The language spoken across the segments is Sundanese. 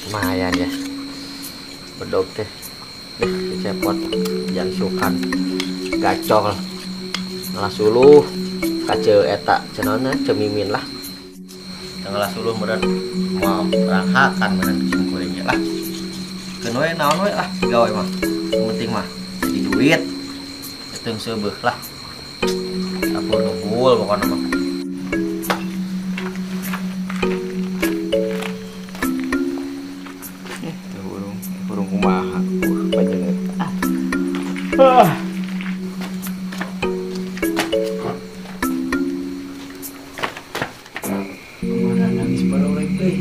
Lumayan ya. Bedog teh. Cepot jang sukan. Gacor. Ngalah suluh kace eta cenana cemimin lah. Ngalah suluh meureun moal ranghakan meureun simkuring lah. Keun we naon we lah gawe mah. Penting mah jadi duit. Teu seubeuh lah. Dapur ngebul pokona mah. Burung kumaha panjenengan. Ah. Mana nangis parorek teh.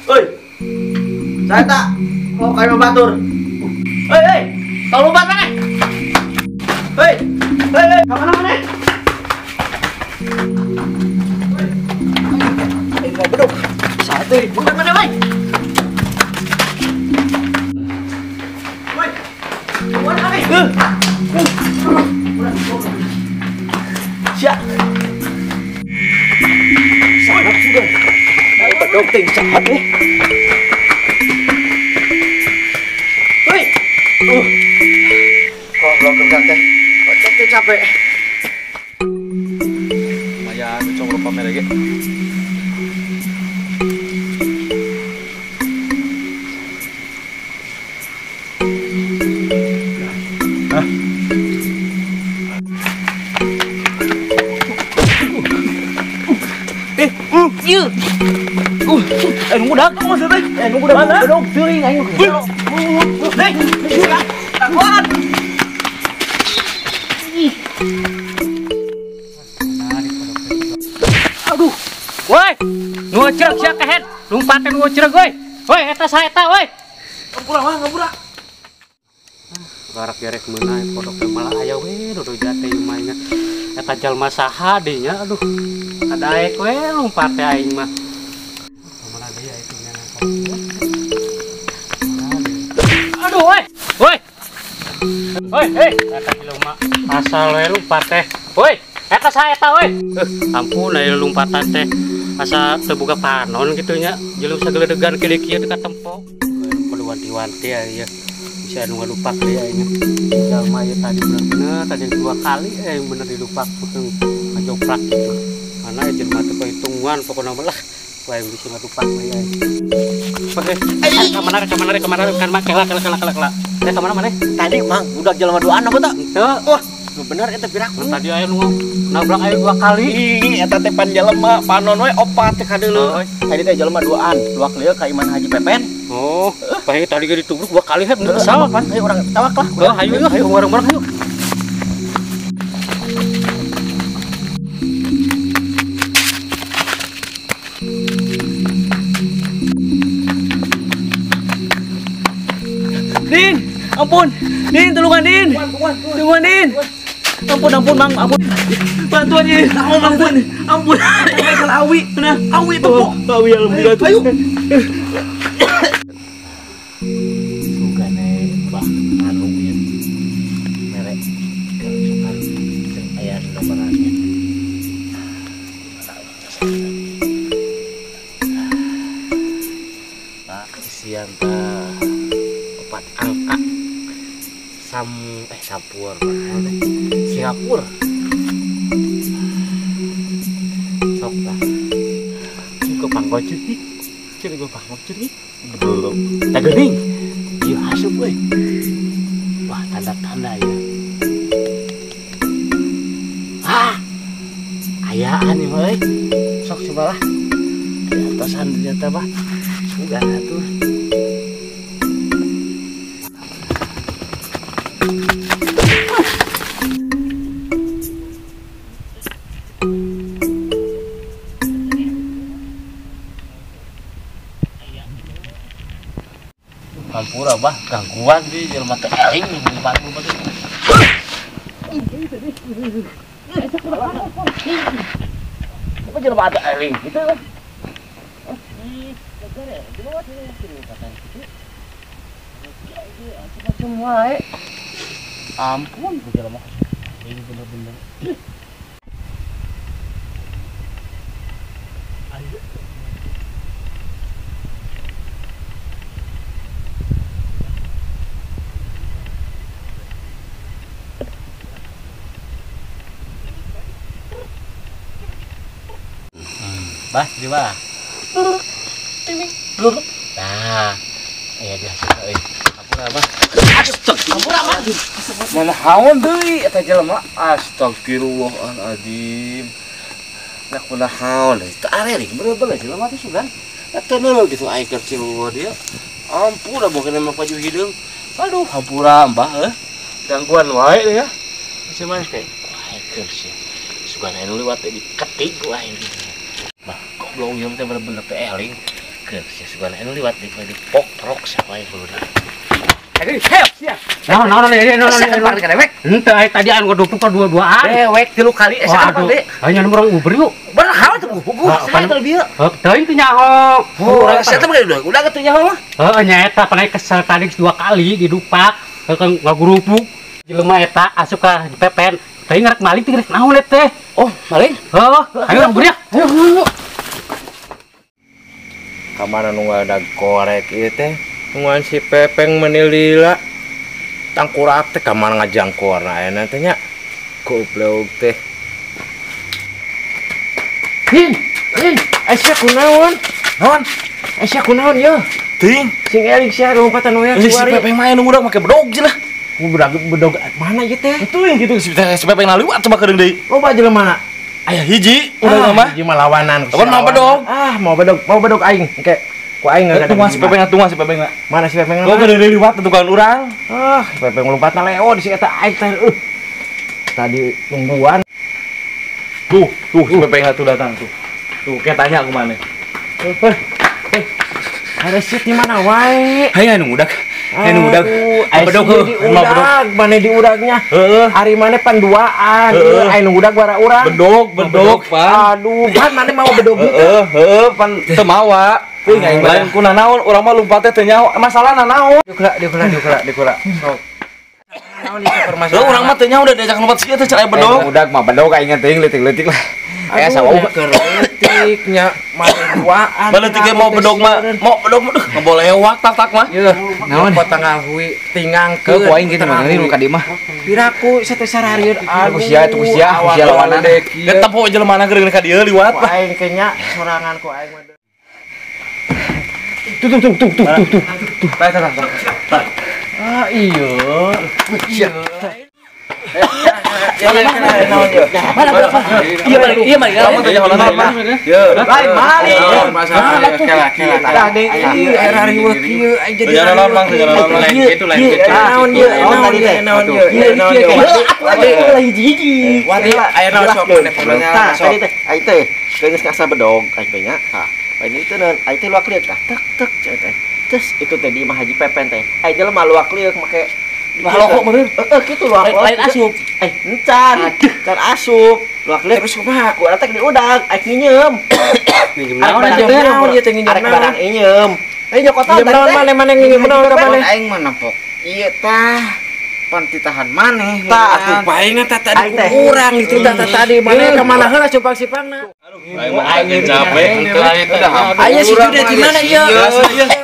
Oi. Saya tak mau kayak batur. Hei, hei, tolong lompat mana? Hei, hei, hei, ke mana mana? Hei, mau beduk. Satu, bukan mana, woi? Woi, mana mana? Siap. Sangat juga. Beduk ting sangat nih. Goblok kerja teh. Kocok teh capek. Lumayan cong rupa merek ge. Hah? Ieu. Nunggu dak, nunggu dak. Bedog teuing aing. Hei, takuan. Aduh. Woi, nu cereg sia kehed, lumpaten nu cereg woi. Woi, eta saha eta woi? Ngampura mah, ngampura. Garak gerek meunang kodok teh malah aya we dudu jate imah nya. Eta jalma saha deui nya, aduh. Kadaek we lumpat teh aing mah. Kumaha deui aya nya. Aduh woi. Woi. Woi, hei, eta jelema asal we lumpat teh. Woi, eta saha eta woi? Ampun aya lumpatan teh. Asa teu boga panon kitu nya, jelema sageledegan kieu kieu dekat tempo. Kudu wanti-wanti aya. Bisa anu ngalupak deui aya. Jalma ieu tadi bener-bener tadi dua kali bener dilupak putung ngajoprak gitu. Mana jelema teu kahitungan pokona mah lah. Wae bisa ngalupak deui aya. Oke, ka mana kan mah kela kela kela kela. Ka mana maneh? Tadi mang budak jelema duaan apa tah? Henteu. Wah, nu bener eta piraku. Tadi aya nu nabrak aya dua kali. Ih, eta teh pan jelema, panon we opat teh kadeuleu. Tadi teh jelema duaan, dua kali ka iman Haji Pepen. Oh, pahe tadi ge ditubruk dua kali he bener kesal pan. Ayo urang tawak lah. Heuh, hayu hayu bareng-bareng hayu. Din, ampun. Din, tulungan Din. Tulungan Din. Ampun, ampun, Mang, ampun. Bantuan Din. Ampun, ampun. Salah awi. Nah, awi tuh. Awi alhamdulillah tuh. Ayo. Sugane bah anu ieu. Merek kalau suka jeung aya nomorannya. Pak isian tah opat angka. Sampur Singapura sok lah juga panggocut nih ciri gue panggocut nih belum tak gening iya asup weh wah tanda-tanda ya ah ayaan nih weh sok coba lah di atasan ternyata bah sudah tuh. Kampura bah gangguan di jelema teh aing di batu batu. Apa jelema teh aing gitu kan? Macam wae. Ampun ku jelema. Ini bener-bener. Ayo. Bah, terima. Nah, iya dia suka euy. Ampura, Bah. Astagfirullah, Bah. Mana haon deui eta jelema? Astagfirullahaladzim. Nah, kunaon deui? Teu arering bener-bener jelema teh sugan. Eta neuleuh gitu aing keur ciluh dia. Ampura boga mah paju hideung. Aduh, hampura Mbah heuh. Gangguan wae ya. Macam mana teh? Aing keur sih. Sugan anu liwat teh diketik ku aing. Bah, goblok ieu teh bener-bener teh eling. Keur sia sugan anu liwat di poprok siapa yang kudu. Ayo, siap. Naon naon naon naon dewek. Henteu aya tadi anu ngadupuk ka dua-duaan. Dewek 3 kali asa apa deui? Hanya nomor Uber yuk. Bener hawa teh buku. Saya teh bieu. Heuh, teuing teu nyaho. Oh, saya teh udah teu nyaho mah. Heuh, nya eta panai kesel tadi 2 kali didupak, heuh ngagurupuk. Jelema eta asup ka pepen. Teuing rek maling teh rek naon teh. Oh, maling? Heuh, ayo urang buriak. Ayo, ayo. Kamana nu ngadag korek ieu teh? Nungguan si Pepeng menilila tangkurak teh kamana ngajangkorna ayeuna teh nya. Goblok teh. Hin, hin, sia kunaon? Naon? Sia kunaon yeuh? Teuing, sing eling sia lompatan we si Pepeng mah anu ngudak make bedog cenah. Bedog mana ieu teh? Teuing kitu si Pepeng ngaliwat coba keudeung deui. Loba jelema. Aya hiji udah mah. Hiji mah lawanan. Lawan mau bedog. Ah, mau bedog aing. Engke ku aing enggak ada. Si Pepeng atuh si Pepeng. Mana si Pepeng? Gua keudeung deui liwat tukang urang. Ah, Pepeng lompatna leo di si eta aing teh. Tadi nungguan. Tuh, tuh si Pepeng atuh datang tuh. Tuh, kayak tanya aku mana. Ada sih di mana wae? Hayang anu ngudak. Hayang anu ngudak. Bedog heuh, mau mana di udagnya? Heeh. Ari mana pan duaan, aya nu ngudak bara urang. Bedog, bedog, pan. Aduh, pan mana mau bedog gitu? Heeh, heeh, pan teu mawa. Teuing aing lain kuna naon, urang mah lumpat teh teu nyaho. Masalahna naon? Diukra, diukra, diukra, diukra. Sok. Naon ieu permasalahan? Heuh, urang mah teu nyaho udah diajak lompat sieu teh aya bedog. Udag mah bedog aing teuing leutik-leutik lah. Eh sawa leutiknya mah duaan. Baleutik ge mau bedog mah, mau bedog mah duh ngabolewak tak-tak mah. Yeuh, naon? Potong hui tingangkeun. Ku aing kitu mah nu ka dieu mah. Piraku sate sararieun. Aduh sia tuh sia, sia lawanan. Geus tepo jelema keur ka dieu liwat. Ku aing ke nya sorangan ku aing mah. Tuh tuh tuh tuh tuh tuh tuh. Tah tah tah. Ah iya. Iya. Mana berapa? Iya balik, iya balik. Kamu tanya hola Lain maling. Masalah kela Tah deui hari kieu aing jadi. Jalan lang, jalan lang. Lain gitu, lain gitu. Naon ieu? Naon ieu? Naon ieu? Naon ieu? Atuh hiji-hiji. Aya naon sok maneh Tah tadi teh aing teh geus ngasa bedog aing teh nya. Tah, aing teh naon? Aing teh luak lieu tah tek tek teh. Terus itu teh di Imah Haji Pepen teh. Aing jelema luak lieu make Luak meureun. Heeh kitu luak. Lain asup. Encan. Can asup. Luak lieu terus kumaha? Ku urang teh diudag, aing nginyeum. Nginyeum naon ieu teh? Nginyeum naon? Arek barang inyeum. Eh nyokotan tadi teh. Mane nginyeum naon ka mane? Aing mah nempok. Ieu tah pan titahan maneh. Tah atuh paing tah tadi kurang itu tah tadi maneh ka mana heula cupang sipangna. Aing capek. Aya si Jude di mana ieu? Si Jude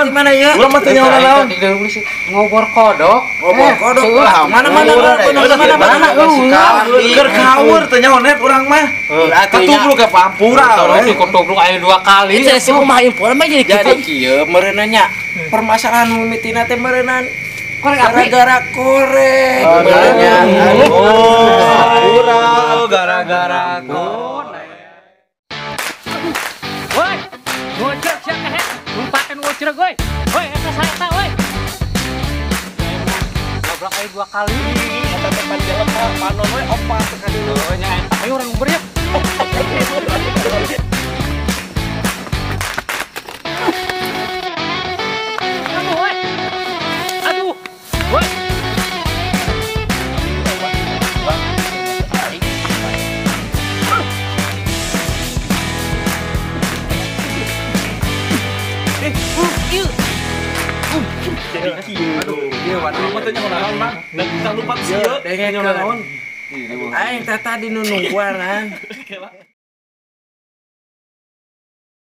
di mana ieu? Urang mah teu nyaho naon. Ngobor kodok. Ngobor kodok lah. Mana-mana mana mana. Keur kawur teu nyaho net urang mah. Katubruk ka pampura. Katubruk aya 2 kali. Itu sih kumaha info mah jadi kitu. Jadi kieu meureunna nya permasalahan mimitina teh meureunnan gara-gara korek. Oh, gara-gara korek. Woi, ngocrek sia kehe, lompaten ngocrek woi. Woi, eta saeta woi. Goblok aing 2 kali. Eta teh pan jelema panon we opat teh ka dieu. Nya eta ayo urang nguber yeuh. Aduh, woi. Aduh. Woi. Jadi kieu. Ieu wan. Lompat teh nyaho naon, Bang? Dan kita lompat sieun. Dengekeun. Nyaho naon? Aing teh tadi nu nungguan, ah.